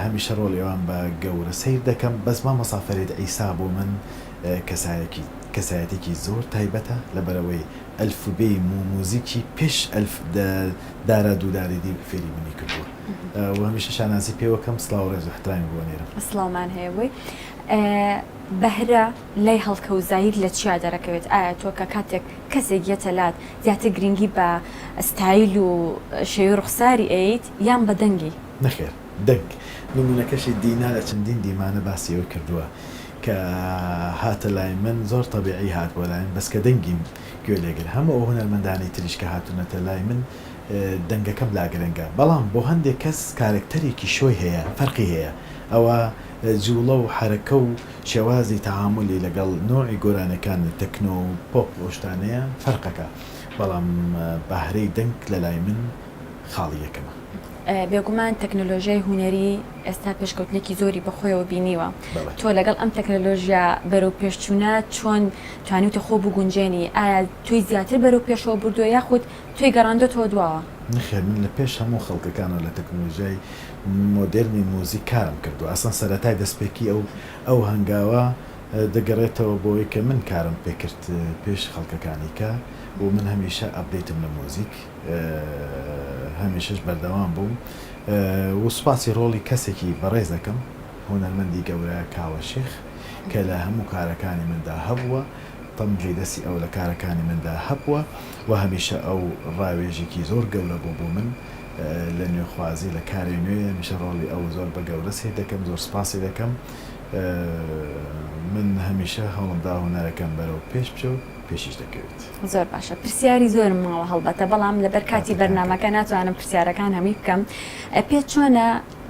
هەمیشە ڕۆڵی ئەوان بە گەورە سەیر دەکەم بەس مامۆستا فەرید عیسا بۆ من کەسایەکی کەسایەتێکی زۆر تایبەتە لەبەرئەوەی ئەلفوبێی موزیکی پێش ئەلف دارا دووداریدی فێری منی کردووە و هەمیشە شانازی پێوە کەم سڵاو و ڕێز و احترامی بۆ ئەنێرم. سڵاومان هەیە بۆی. بەهرە لای هەڵکەوت زاهیر لە چیا دەرەکەوێت؟ ئایا تۆ کە کاتێک کەسێک یەتە لات زیاتر گرنگی بە ستایل و شێوەی ڕوخساری ئەیەیت یان بە دەنگی؟ نەخێر دەنگ. نمونەکەشی دینا لە چەندین دیمانە باسی ئەوەی کردووە کە هاتە لای من زۆر تەبیعی هات بۆ لای من بەس کە دەنگیم گوێ لێ گر هەموو ئەو هونەرمەندانەی تریش کە هاتوونەتە لای من دەنگەکەم لا گرنگە بەڵام بۆ هەندێک کەس کارەکتەرێکی شۆی هەیە فەرقی هەیە ئەوە جوڵە و حەرەکە و شێوازی تەعامولی لەگەڵ نۆعی گۆرانیەکان تەکنۆ و پۆپ ئەو شتانەیە فەرقەکە بەڵام بەهرەی دەنگ لەلای من خاڵی یەکەمە. بێگومان تەکنەلۆژیای هونەری ئێستا پێشکەوتنێکی زۆری بەخۆیەوە بینیوە، تۆ لەگەڵ ئەم تەکنەلۆژیا بەرەو پێشچوونە چۆن توانیوتە خۆ بگونجێنی، ئایا تۆی زیاتر بەرەو پێشەوە بردووە یاخود تۆی گەڕاندۆتەوە دواوە؟ نەخێر من لە پێش هەموو خەڵکەکانەوە لە تەکنۆلۆژیای مۆدێرنی موزیک کارم کردووە ئەسڵەن سەرەتای دەستپێکی ئەو ئەو هەنگاوە دەگەڕێتەوە بۆی کە من کارم پێکرد پێش خەڵکەکانی کە و من هەمیشە update م لە موزیک هەمیشەش بەردەوام بووم و سوپاسی ڕۆڵی کەسێکی بەڕێز دەکەم هونەرمەندی گەورە کاوە شێخ کە لە هەموو کارەکانی مندا هەبووە تەمگەی دەستی ئەو لە کارەکانی مندا هەبووە و هەمیشە ئەو ڕاوێژێکی زۆر گەورە بوو بۆ من لە نوێخوازی لە کاری نوێ هەمیشە ڕۆڵی ئەو زۆر بە گەورە سەیر دەکەم زۆر سوپاسی دەکەم من هەمیشە هەوڵم دا هونەرەکەم بەرەو پێش بچێ و پێشیش دەکەوێت. زۆر باشە پرسیاری زۆرم ماوە هەڵبەتە بەڵام لەبەر کاتی بەرنامەکە ناتوانم پرسیارەکان هەمووی بکەم پێت چۆنە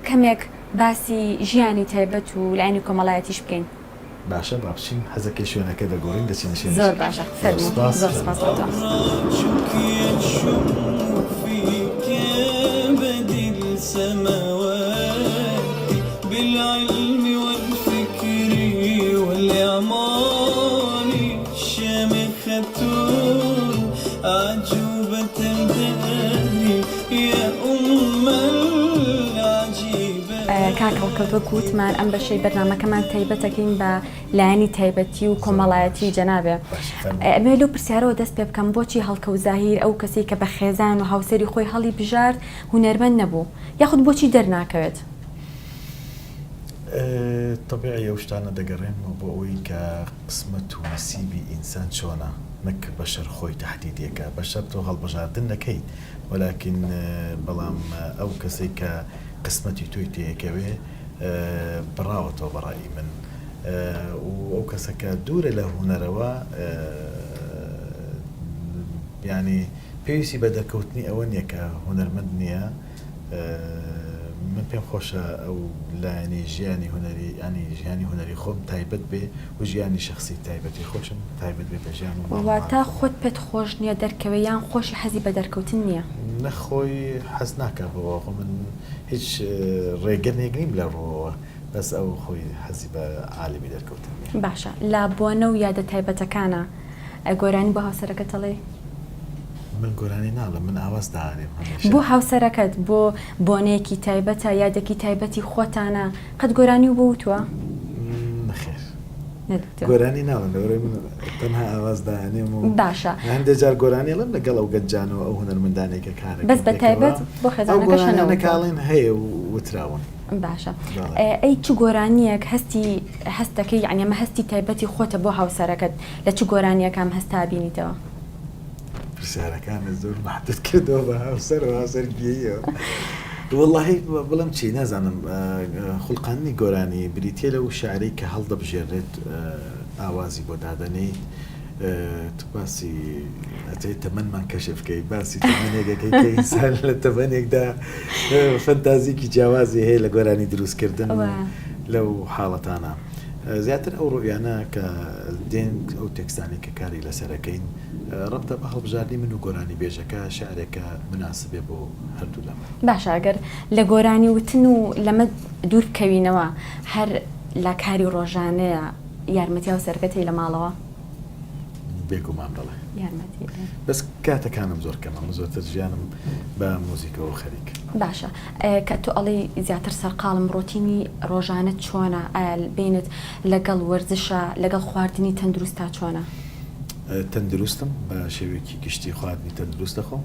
کەمێک باسی ژیانی تایبەت و لایەنی کۆمەڵایەتیش بکەین؟ باشە با بچین حەزەکەی شوێنەکە دەگۆڕین دەچینە شوێنێکی زۆر باشە زۆر فەرموو سپاس زۆر سپاس بۆ تۆ. کاک هەڵکەوت وەک وتمان ئەم بەشەی بەرنامەکەمان تایبەتەکەین بە لایەنی تایبەتی و کۆمەڵایەتی جەنابێ ئەمەوێ لەو پرسیارەوە دەست پێ بکەم بۆچی هەڵکەوت زاهیر ئەو کەسەی کە بە خێزان و هاوسەری خۆی هەڵی بژارد هونەرمەند نەبوو یاخود بۆچی دەرناکەوێت؟ تەبیعی ئەو شتانە دەگەڕێنمەوە بۆ ئەوەی کە قسمەت و نسیبی ئینسان چۆنە نەک بەشەر خۆی تەحدیدێکە بەشەر تۆ هەڵبژاردن نەکەیت وەلاکین بەڵام ئەو کەسەی کە قسمەتی تۆی تێکەوێ بڕاوەتەوە بە ڕەئی من و ئەو کەسە کە دوورە لە هونەرەوە یانی پێویستی بە دەرکەوتنی ئەوە نییە کە هونەرمەند نییە من پێم خۆشە ئەو لایەنەی ژیانی هونەری یانی ژیانی هونەری خۆم تایبەت بێ و ژیانی شەخسی تایبەتی خۆشم تایبەت بێ بە ژیان و ماڵ و واتە ماڵی خۆم. خۆت پێت خۆش نییە دەرکەوێ یان خۆشی حەزی بە دەرکەوتن نییە؟ نە خۆی حەز ناکا بەوە خۆ من هیچ ڕێگرێک نیم لە ڕووەوە بەس ئەو خۆی حەزی بە عالەمی دەرکەوتن نییە. باشە لە بۆنە و یادە تایبەتەکانا گۆرانی بۆ هاوسەرەکەت ئەڵێی؟ من گۆرانی ناڵێم من ئاواز دائەنێم هەمیشە. بۆ هاوسەرەکەت بۆ بۆنەیەکی تایبەتە یادێکی تایبەتی خۆتانە قەت گۆرانیو بۆ وتووە؟ نەخێر نەتوتوە. گۆرانی ناڵێم لەبەرئەوەی من تەنها ئاواز دائەنێم و باشە. هەندێ جار گۆرانی ئەڵێم لەگەڵ ئەو گەنجان و ئەو هونەرمەندانەی کە کارەکەن بەس بە پێکەوە تایبەت بۆ ئەو خێزانەکەش گۆرانیانە کە نەوتووە. ئەڵێن هەیە و وتراون. باشە بەڵێ. ئەی چ گۆرانیەک هەستی هەستەکەی یانی ئەمە هەستی تایبەتی خۆتە بۆ هاوسەرەکەت لە چ گۆرانیەک ئەم هەستە ئەبینیتەوە؟ پرسیارەکانت زۆر مەحدود کردەوە بە هاوسەر و هاوسەرگیریەوە وەڵاهی بڵێم چی نازانم خوڵقاندنی گۆرانی بریتیە لەو شعرەی کە هەڵدەبژێرێت ئاوازی بۆ دادەنێیت تو باسی ئەتەوێت تەمەنمان کەشف بکەی باسی تەمەنێکەکەی کە ئینسان لە تەمەنێکدا فەنتازیکی جیاوازی هەیە لە گۆرانی دروستکردن لەو حاڵەتانە زیاتر ئەو ڕوئیانە کە دێن ئەو تێکستانەی کە کاری لەسەرەکەین ڕەبتە بە هەڵبژاردنی من و گۆرانیبێژەکە شیعرێکە مناسبێ بۆ هەردوو لامان. باشە گەر لە گۆرانی وتن و لەمە دوور بکەوینەوە هەر لە کاری ڕۆژانەیە یارمەتی هاوسەرەکەت هەی لە ماڵەوە؟ بێگومان بەڵێ. یارمەتی ئەی. بەس کاتەکانم زۆر کەمە من زۆرتر ژیانم بە موزیکەوە خەریکە. باشە کە تۆ ئەڵێی زیاتر سەرقاڵم ڕۆتینی ڕۆژانەت چۆنە ئایا بینت لەگەڵ وەرزشا لەگەڵ خواردنی تەندروستا چۆنە؟ تەندروستم بە شێوەیەکی گشتی خواردنی تەندروست دەخۆم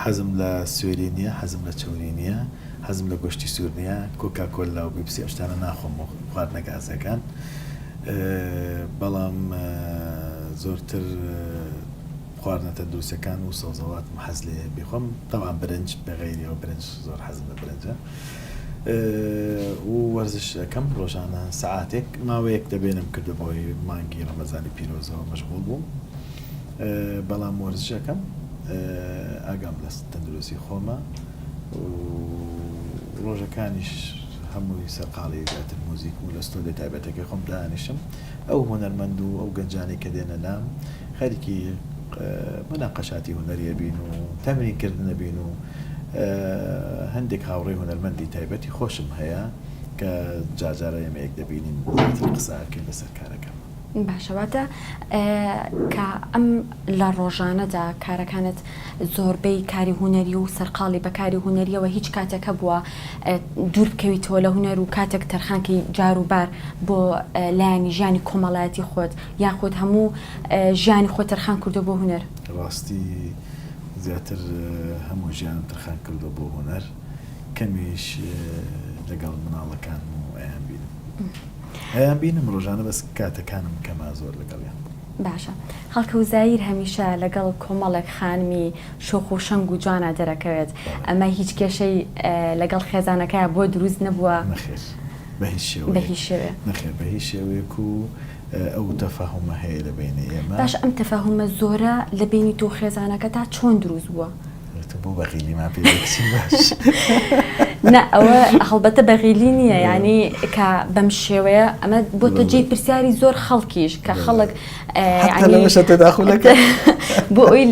حەزم لە سوێری نییە حەزم لە چەوری نییە حەزم لە گۆشتی سوور نییە کۆکا کۆلا و بیپسی ئەم شتانە ناخۆم و خواردنە گازیەکان بەڵام زۆرتر خواردنە تەندروستەکان و سەوزەواتم حەز لێ بیخۆم تەبعەن برنج بەغەیری ئەو برنج زۆر حەزم لە برنجە و وەرزش ئەکەم ڕۆژانە سەعاتێک ماوەیەک دەبێ نەمکردووە بەهۆی مانگی ڕەمەزانی پیرۆزەوە مەشغوڵ بووم بەڵام وەرزش ئەکەم ئاگام لە تەندروستی خۆمە و ڕۆژەکانیش هەمووی سەرقاڵی زیاتر موزیکم و لە ستۆدیۆ تایبەتەکەی خۆم دانیشم ئەو هونەرمەند و ئەو گەنجانەی کە دێنە لام خەریکی مناقەشاتی هونەری ئەبین و تەمرین کردن ئەبین و هەندێک هاوڕێی هونەرمەندی تایبەتی خۆشم هەیە کە جارجارە ئێمە یەک دەبینین زیاتر قسە ئەکەین لەسەر کارەکەمان. باشە واتە کە ئەم لە ڕۆژانەدا کارەکانت زۆربەی کاری هونەری و سەرقاڵی بە کاری هونەریەوە هیچ کاتێک هەبووە دوور بکەویتەوە لە هونەر و کاتێک تەرخانکەی جار و بار بۆ لایەنی ژیانی کۆمەڵایەتی خۆت یاخود هەموو ژیانی خۆت تەرخان کردووە بۆ هونەر؟ ڕاستی زیاتر هەموو ژیانم تەرخان کردووە بۆ هونەر کەمیش لەگەڵ مناڵەکانم و ئەیانبینم. ئەیان بینم ڕۆژانە بەس کاتەکانم کەمە زۆر لەگەڵیان. باشە هەڵکەوت زاهیر هەمیشە لەگەڵ کۆمەڵێک خانمی شۆخ و شەنگ و جوانا دەرەکەوێت ئەمە هیچ کێشەی لەگەڵ خێزانەکەیا بۆ دروست نەبووە؟ نەخێر بە هیچ شێوەیەک. بە هیچ شێوەیەک. نەخێر بە هیچ شێوەیەک و ئەو تەفاهومە هەیە لە بەینی ئێمە. باشە ئەم تەفاهومە زۆرە لە بەینی تۆ و خێزانەکەتا چۆن دروست بووە؟ تۆ بۆ بەغیلی ما پێ بکچی باش. نا ئەوە هەڵبەتە بەغیلی نییە یانی کە بەم شێوەیە ئەمە بۆتە جێی پرسیاری زۆر خەڵکیش کە خەڵک بۆ ئەوی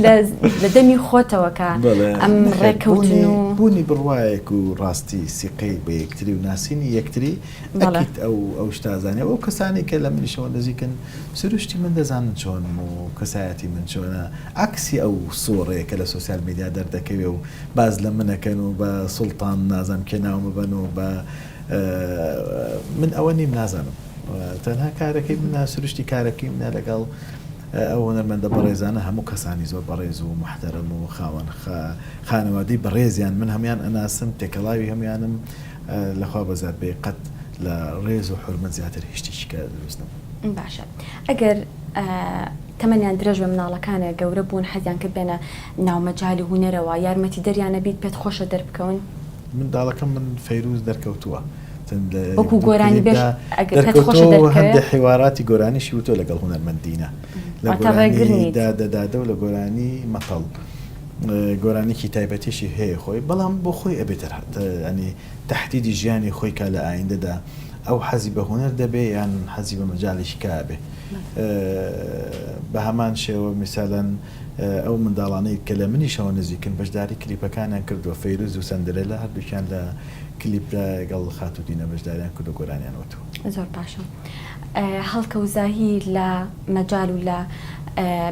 لە دەمی خۆتەوە کە ئەم ڕێکەوتن و بوونی بڕوایەک و ڕاستی سیقەی بە یەکتری و ناسینی یەکتری ئەکید ئەو ئەو شتازانێ ئەو کەسانی کە لە منیشەوە نزیکن سروشتی من دەزانن چۆنم و کەسایەتی من چۆنە عەکسی ئەو سوڕەیە کە لە سۆسیال میدیا دەردەکەوێ و باس لە من ئەکەن و بە سوڵتان نازانم کێ ناوم ئەبەن و بە من ئەوە نیم نازانم تەنها کارەکەی منە سروشتی کارەکەی منە لەگەڵ ئەو هونەرمەندە بەڕێزانە هەموو کەسانی زۆر بەڕێز و محتەرم و خاوەن خانەوادەی بەڕێزیان من هەموان ئەناسم تێکەڵاوی هەموانم لەخوا بەزاد بێ قەت لە ڕێز و حورمەت زیاتر هیچ شتێکی کە دروست نەبوو. باشە ئەگەر تەمەنیان درێژ بێ مناڵەکانێ گەورە بوون حەزیان کرد بێنە ناو مەجالی هونەرەوە یارمەتی دەریان ئەبیت پێت خۆشە دەربکەون؟ منداڵەکەم من فەیروز دەرکەوتووە وەکو گۆرانی بێژ ئەگەر پێت خۆشە دەرکەوتووە هەندێ حیواراتی گۆرانیشی وتووە لەگەڵ هونەرمەند دینا لە گۆرانی دادە دادە و لە گۆرانی مەتەڵ گۆرانیکی تایبەتیشی هەیە خۆی بەڵام بۆ خۆی ئەبێ ینی تەحدیدی ژیانی خۆی کا لە ئایندەدا ئەو حەزی بە هونەر دەبێ یان حەزی بە مەجالێکی کا ئەبێ بە هەمان شێوە میسالەن ئەو منداڵانەی کە لە منیشەوە نزیکن بەشداری کلیپەکانیان کردووە فەیروز و سەندرێلا هەردووکیان لە کلیپدا گەڵ خاتوو دینە بەشداریان کردو گۆرانیان وتووە. زۆر باشە هەڵکەوت زاهیر لە مەجال و لە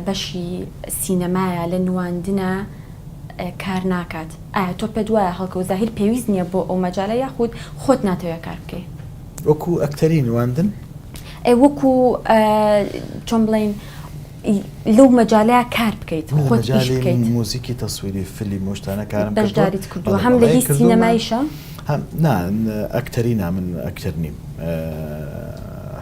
بەشی سینەمایە لە نواندنە کار ناکات ئایا تۆ پێت وایە هەڵکەوت زاهیر پێویست نییە بۆ ئەو مەجالە یاخود خۆت ناتەوێ کار بکەی؟ وەکو ئەکتەری نواندن؟ ئێ وەکو چۆن بڵێین لەو مەجالەیا کار بکەیت خۆت ئیش بکەیت. من لە مەجالی موزیکی تەسویری فلیم و شتانە کارم کردووە. بەشداریت کردووە هەم لە هی سینەمایشە؟ هەم نا ئەکتەری نا من ئەکتەر نیم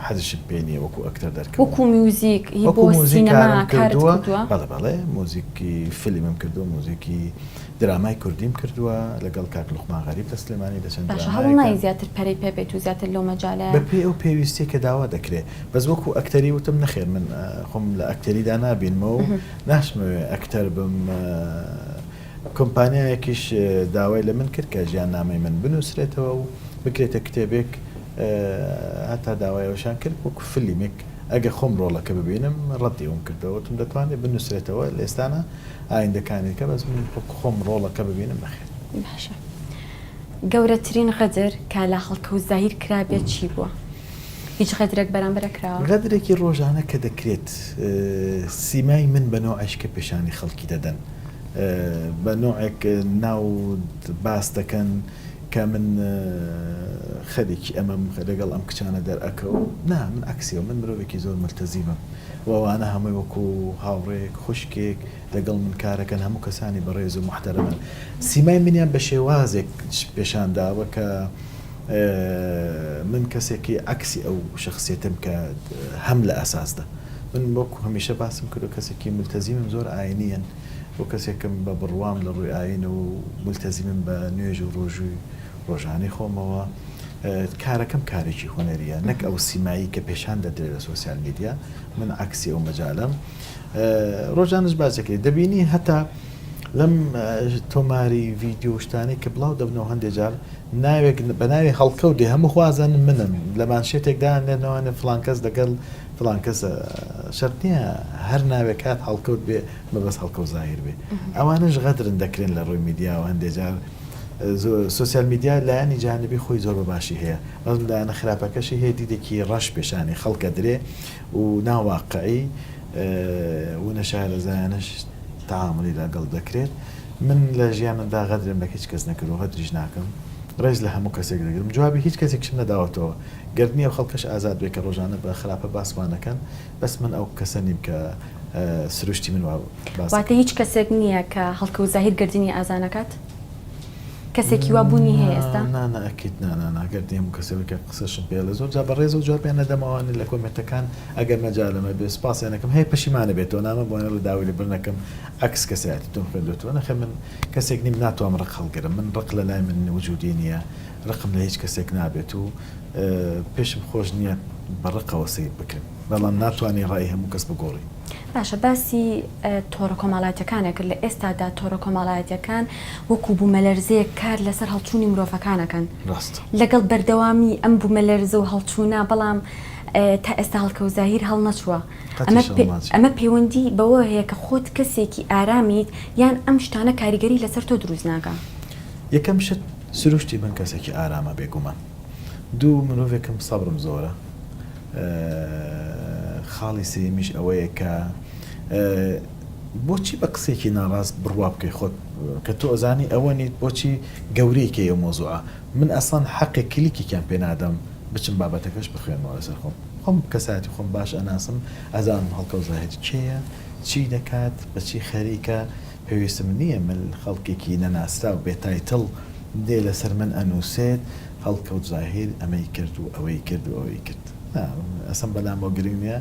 حەزیشم پێ نییە وەکو ئەکتەر دەرکەوم. وەکو میوزیک هی بۆ سینەما کارت کردووە؟ بەڵێ بەڵێ موزیکی فلیمم کردووە موزیکی درامای کوردیم کردووە لەگەڵ کاک لوقمان غەریب لە سلێمانی لە چەند باشە هەوڵ نای زیاتر پەرەی پێ بەیت و زیاتر لەو مەجالەیا؟ بە پێی ئەو پێویستیەی کە داوا دەکرێ بەس وەکو ئەکتەری وتم نەخێر من خۆم لە ئەکتەریدا نابینمەوە و ناشمەوێ ئەکتەر بم کۆمپانیایەکیش داوای لە من کرد کە ژیاننامەی من بنووسرێتەوە و بکرێتە کتێبێک هەتا داوای ئەوەشیان کرد وەکو فلیمێک ئەگەر خۆم ڕۆڵەکە ببینم ڕەدی ئەوم کردەوە وتم دەتوانرێت بنووسرێتەوە لە ئێستانا ئایندەکانی کە بەس من وەکو خۆم ڕۆڵەکە ببینم نەخێر. باشە گەورەترین غەدر کە لە هەڵکەوت زاهیر کرابێت چی بووە؟ هیچ غەدرێک بەرامبەرە کراوە؟ غەدرێکی ڕۆژانە کە دەکرێت سیمای من بە نەوعێک کە پێشانی خەڵکی دەدەن بە نەوعێک ناو باس دەکەن کە من خەریکی ئەمەم لەگەڵ ئەم کچانە دەرئەکەوم نا من عەکسیەوە من مرۆڤێکی زۆر مولتەزیمم و ئەوانە هەمووی وەکو هاوڕێیەک خوشکێک لەگەڵ من کارەکەن هەموو کەسانی بەڕێز و موحتەرەمن سیمای منیان بە شێوازێک پێشان داوە کە من کەسێکی عەکسی ئەو شەخسیەتەم کە هەم لە ئەساسدا من وەکو هەمیشە باسم کردو کەسێکی مولتەزیمم زۆر ئاینیەن و کەسێکم بە بڕوام لە ڕووی ئاین و مولتەزیمم بە نوێژ و ڕۆژووی ڕۆژانەی خۆمەوە کارەکەم کارێکی هونەریە نەک ئەو سیمایی کە پێشان دەدرێت لە سۆسیال میدیا من عەکسی ئەو مەجالەم ڕۆژانەش باس دەکرێت دەبینی هەتا لەم تۆماری ڤیدیۆ شتانەی کە بڵاو دەبنەوە هەندێک جار ناوێک بە ناوی هەڵکەوت دێ هەموو خوازن منم لە مانشێتێکدا نێنەوانێ فلان کەس لەگەڵ فلان کەس شەرت نییە هەر ناوێک هات هەڵکەوت بێ مەبەست هەڵکەوت زاهیر بێ ئەوانەش غەدرن دەکرێن لە ڕووی میدیاوە هەندێک جار. سۆسیال میدیا لایەنی جانبی خۆی زۆر بە باشی هەیە بەڵام لایەنە خراپەکەشی هەیە دیدێکی ڕەش پێشانی خەڵک ئەدرێ و ناواقعی و نەشارەزایانەش تەعامولی لەگەڵ دەکرێت من لە ژیانمدا غەدرم لە هیچ کەس نەکردووە غەدریش ناکەم ڕێز لە هەموو کەسێک دەگرم جوابی هیچ کەسێکشم نەداوەتەوە گەر نییە خەڵکەش ئازاد بێ کە ڕۆژانە بە خراپە باسمان ئەکەن بەس من ئەو کەسە نیم کە سروشتی من وا باس واتە هیچ کەسێک نییە کە هەڵکەوت زاهیر گەردنی ئازا نەکات؟ کەسێکی وا بوونی هەیە ئێستا؟ نا نا ئەکید نا نا نا گەردنی هەموو کەسێک کە قسەشم پێ ئەڵێ زۆر جار بە ڕێزەوە جوابیان نەدەمەوە لە کۆمێنتەکان ئەگەر مەجالم هەبێ سوپاسیان ئەکەم هەیە پەشیمانە بێتەوە نامە بۆ ئەڵێ داوای لێبوردن ئەکەم عەکس کەسایەتی تۆم خوێندۆتەوە نەخێر من کەسێک نیم ناتوانم ڕق هەڵگرم من ڕق لە لای من وجودی نییە ڕقم لە هیچ کەسێک نابێت و پێشم خۆش نییە بە ڕقەوە سەیر بکرێم بەڵام ناتوانی ڕای هەموو کەس بگۆڕی. باشە باسی تۆڕە کۆمەڵایەتیەکانت کرد لە ئێستادا تۆڕە کۆمەڵایەتیەکان وەکو بومەلەرزەیەک کار لەسەر هەڵچوونی مرۆڤەکان ئەکەن ڕاستە. لەگەڵ بەردەوامی ئەم بومەلەرزە و هەڵچوونە بەڵام تا ئێستا هەڵکەوت زاهیر هەڵنەچووە ئەمە قەتیش هەڵناچێ. ئەمە پەیوەندی بەوە هەیە کە خۆت کەسێکی ئارامیت یان ئەم شتانە کاریگەری لەسەر تۆ دروست ناکا؟ یەکەم شت سروشتی من کەسێکی ئارامە بێگومان. دوو مرۆڤێکم سەبرم زۆرە خاڵی سێیەمیش ئەوەیە کە بۆچی بە قسێکی ناڕاست بڕوا بکەی خۆت کە تۆ ئەزانی ئەوە نیت بۆچی گەورەی کەی ئەو مەوزوعە من ئەسڵەن حەقێک کلیکێکیان پێ نادەم بچم بابەتەکەش بخوێنمەوە لەسەر خۆم خۆم کەسایەتی خۆم باش ئەناسم ئەزانم هەڵکەوت زاهیر کێیە چی دەکات بەچی خەریکە پێویستم نییە من خەڵکێکی نەناسراو بێ title دێ لەسەر من ئەنووسێت هەڵکەوت زاهیر ئەمەی کرد و ئەوەی کرد و ئەوەی کرد نا ئەسڵەن بەلامەوە گرنگ نییە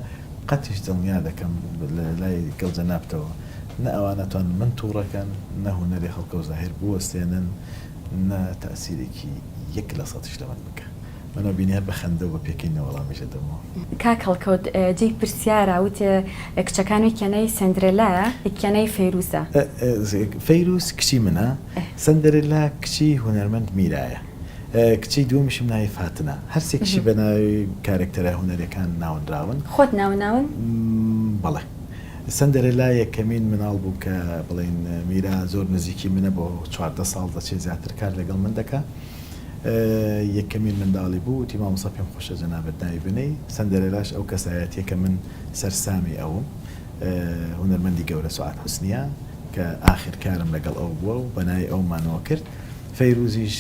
قەتیش دڵنیا دەکەم لە لای گەڵ جەنابتەوە نە ئەوان ئەتوانن من توڕە کەن نە هونەری هەڵکەوت زاهیر بوەستێنن نە تەئسیرێکی یەک لە سەتیش لە من بکە منەوە بینی هەر بە خەندە و بە پێکەینەوە وەڵامیش دەدەمەوە. کاک هەڵکەوت جێی پرسیارە وتێ کچەکان یەکیان ناوی سەندرێلایە یەکیان ناوی فەیروزە. فەیروز کچی منە سەندرێلا کچی هونەرمەند میرایە کچی دووەمیشم ناوی فاتنە هەرسێکیشی بە ناوی کارەکتەرە هونەریەکان ناونراون. خۆت ناوناون؟ بەڵێ سەندرێلا یەکەمین مناڵ بوو کە بڵێین میرا زۆر نزیکی منە بۆ 14 ساڵ دەچێت زیاتر کار لەگەڵ من دەکا. یەکەمین منداڵی بوو وتی مامۆستا پێم خۆشە جەنابت ناوی بنێی، سەندەرێلاش ئەو کەسایەتیە کە من سەرسامی ئەوم هونەرمەندی گەورە سوعاد حوسنیە کە ئاخر کارم لەگەڵ ئەو بووە و بەناوی ئەومانەوە کرد، فەیروزیش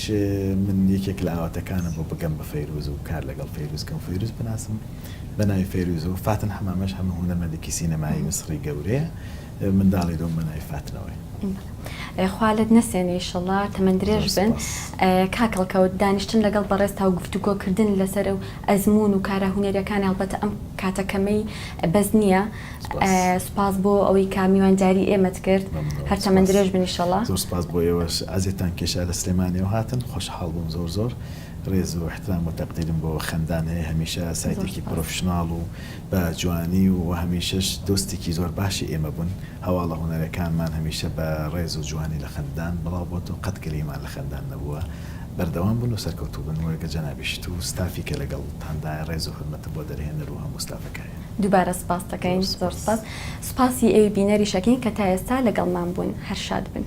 من یەکێک لە ئاواتەکانم بوو بگەم بە فەیروز و کار لەگەڵ فەیروز کەم فەیروز بناسم بەناوی فەیروزەوە، فاتن حەمامەش هەمە هونەرمەندێکی سینەمایی میسڕی گەورەیە منداڵی دووەم بەناوی فاتنەوەیە. خوا لێت نەسێنێ ئیشەڵا تەمەن درێژ بن کاک هەڵکەوت دانیشتن لەگەڵ بەڕێزتا و گفتوگۆ کردن لەسەر ئەو ئەزموون و کارە هونەریەکانی هەڵبەتە ئەم کاتە کەمەی بەس نییە سوپاس بۆ ئەوەی کە میوانداری ئێمەت کرد هەر تەمەن درێژ بن ئیشەڵا. زۆر سوپاس بۆ ئێوەش ئەزێتان کێشا لە سلێمانیەوە هاتن خۆشحاڵ بووم زۆر زۆر ڕێز و ئیحترام و تەقدیرم بۆ خەندان هەیە هەمیشە سایتێکی professional و بە جوانی و هەمیشەش دۆستێکی زۆر باشی ئێمە بوون هەواڵە هونەرەکانمان هەمیشە بە ڕێز و جوانی لە خەندان بڵاو بۆتەوە قەت گلەیمان لە خەندان نەبووە بەردەوام بن و سەرکەوتوو بن وەگە جەنابیشت و ستافی کە لەگەڵ تاندایە ڕێز و حورمەتم بۆ دەرهێنەر و هەموو ستافەکە هەیە. دووبارە سپاست دەکەین زۆر سپاس. سپاسی ئێوەی بینەریش ئەکەین کە تا ئێستا لەگەڵمان بوون. هەر شاد بن.